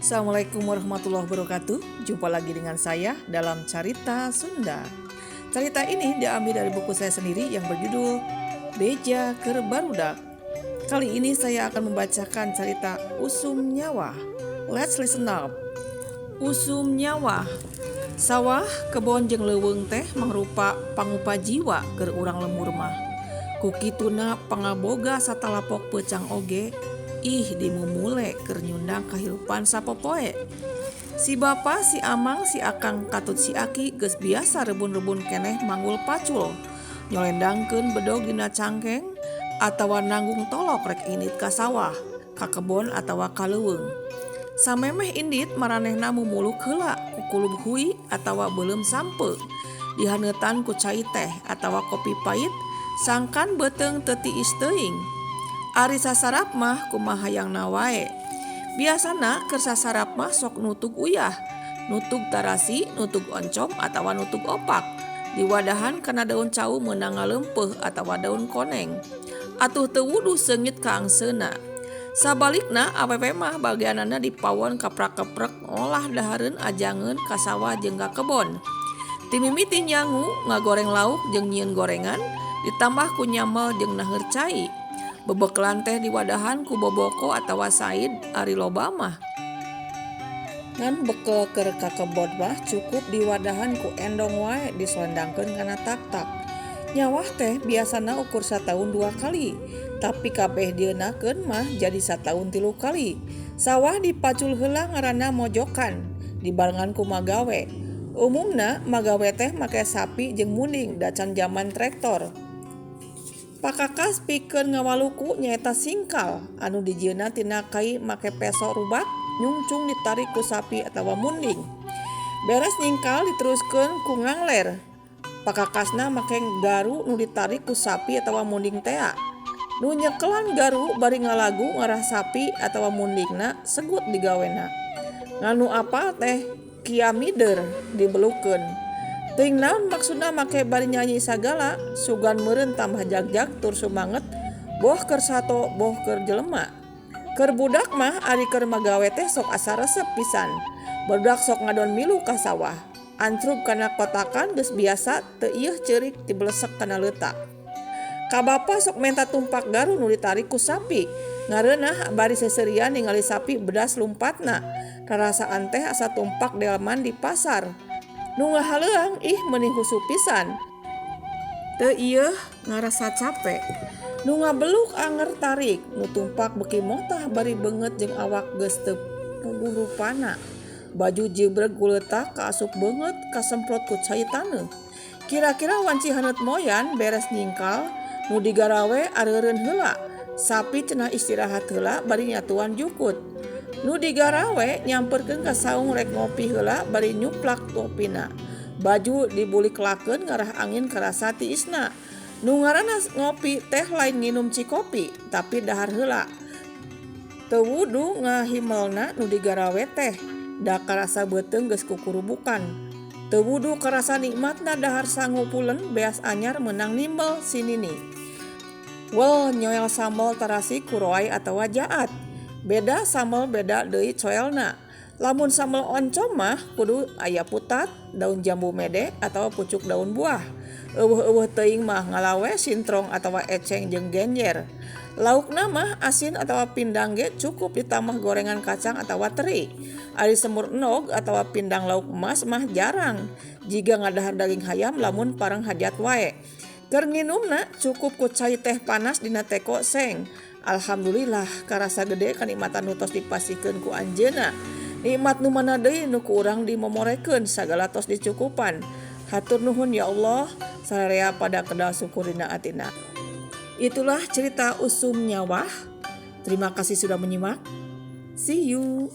Assalamualaikum warahmatullahi wabarakatuh. Jumpa lagi dengan saya dalam Carita Sunda. Cerita ini diambil dari buku saya sendiri yang berjudul Beja Keur Barudak. Kali ini saya akan membacakan cerita Usum Nyawah. Let's listen up. Usum Nyawah. Sawah, kebon jeung leuweung teh mangrupa pangupa jiwa keur urang lembur mah. Ku kituna pangaboga satalapok peucang oge ih dimumule keur nyundang kahirupan sapopoe. Si bapa, si amang, si akang katut si aki geus biasa rebun-rebun keneh manggul pacul, nyolendangkeun bedog dina cangkeng atawa nanggung tolok rek indit ka sawah, ka kebon atawa ka leuweung. Samemeh indit maranehna mumuluk heula ku kulub hui atawa beuleum sampeu, dihaneutan ku cai teh atawa kopi pait sangkan beuteung teu tiis teuing. Ari sasarap mah kumaha hayangna wae. Biasana keur sasarap mah sok nutug uyah, nutug tarasi, nutug oncom atawa nutug opak. Diwadahan kana daun cau meunang ngaleumpeuh atawa daun koneng. Atuh teu wuduh seungit kaangseuna. Sabalikna awewe mah bagianana dipawon kaprak-keprek ngolah dahareun ajangeun ka sawah jeung ka kebon. Ti mimiti nyangu, ngagoreng lauk jeung nyieun gorengan, ditambah ku nyamel jeung naheur cai. Bebekelan teh diwadahan ku boboko atawa said ari loba mah. Ngan bekel keur ka kebon mah cukup diwadahan ku endong wae disolendangkeun kana tak-tak. Nyawah teh biasana ukur sataun 2 kali, tapi kabeh dieunakeun mah jadi sataun 3 kali. Sawah dipacul heula ngaranna mojokan, dibarengan ku magawe. Umumna magawe teh make sapi jeung munding dacan jaman traktor. Pakakas pikeun ngawaluku nyaeta singkal anu dijieunna tina kai make peso rubak nyungcung ditarik ku sapi atawa munding. Beres nyingkal diteruskeun ku ngangler. Pakakasna make garu nu ditarik ku sapi atawa munding tea. Nu nyekelan garu bari ngalagu ngarah sapi atawa mundingna segut digawena. Nganu apal teh kiamider dibelukeun. Teuing naon maksudna make bari nyanyi sagala, sugan meureun tambah jagjag tur sumanget boh keur sato boh keur jelema. Keur budak mah ari keur magawe teh sok asa resep pisan. Barudak sok ngadon milu ka sawah. Antrub kana kotakan geus biasa teu ieuh ceurik tibelesek kana leutak. Ka bapa sok menta tumpak garu nu ditarik ku sapi. Ngareunah bari seuseurian ningali sapi bedas lumpatna. Rarasaan teh asa tumpak delman di pasar. Nu ngahaleuang ih meni husu pisan. Teu ieuh ngarasa capek. Nu ngabeluk anger tarik, nu tumpak beuki motah bari beungeut jeung awak geus teu puguh rupana. Baju jibreg guleutak kaasup beungeut kasemprot ku cai taneuh. Kira-kira wanci haneut moyan beres nyingkal, nu digarawe areureun heula. Sapi cenah istirahat heula bari nyatuan jukut. Nu digarawe nyamperkeun ka saung rek ngopi heula bari nyuplak topina. Baju dibuliklakeun ngarah angin karasa tiisna. Nu ngaranna ngopi teh lain nginum cikopi, tapi dahar heula. Teu wudu ngahimelna nu digarawe teh, da karasa beuteung geus kukurubukan. Teu wudu karasa nikmatna dahar sangu pulen beas anyar meunang nimbel si nini. Wel nyoel sambel tarasi ku roai atawa jaat. Beda sambel beda deui coelna. Lamun sambel oncom mah kudu aya putat, daun jambu mede atawa pucuk daun buah. Eueuh-eueuh teuing mah ngalawe sintrong atawa eceng jeung genjer. Laukna mah asin atawa pindang ge cukup ditambah gorengan kacang atawa teri. Ari semur endog atawa pindang lauk emas mah jarang. Jiga ngadahar daging hayam lamun pareng hajat wae. Keur nginumna cukup ku cai teh panas dina teko seng. Alhamdulillah karasa gede kanikmatan nu tos dipasihkeun ku anjeunna. Nikmat nu mana deui nu ku urang dimomorekeun sagala tos dicukupan. Hatur nuhun ya Allah, sararea pada kedal syukur dina atina. Itulah cerita Usum Nyawah. Terima kasih sudah menyimak. See you.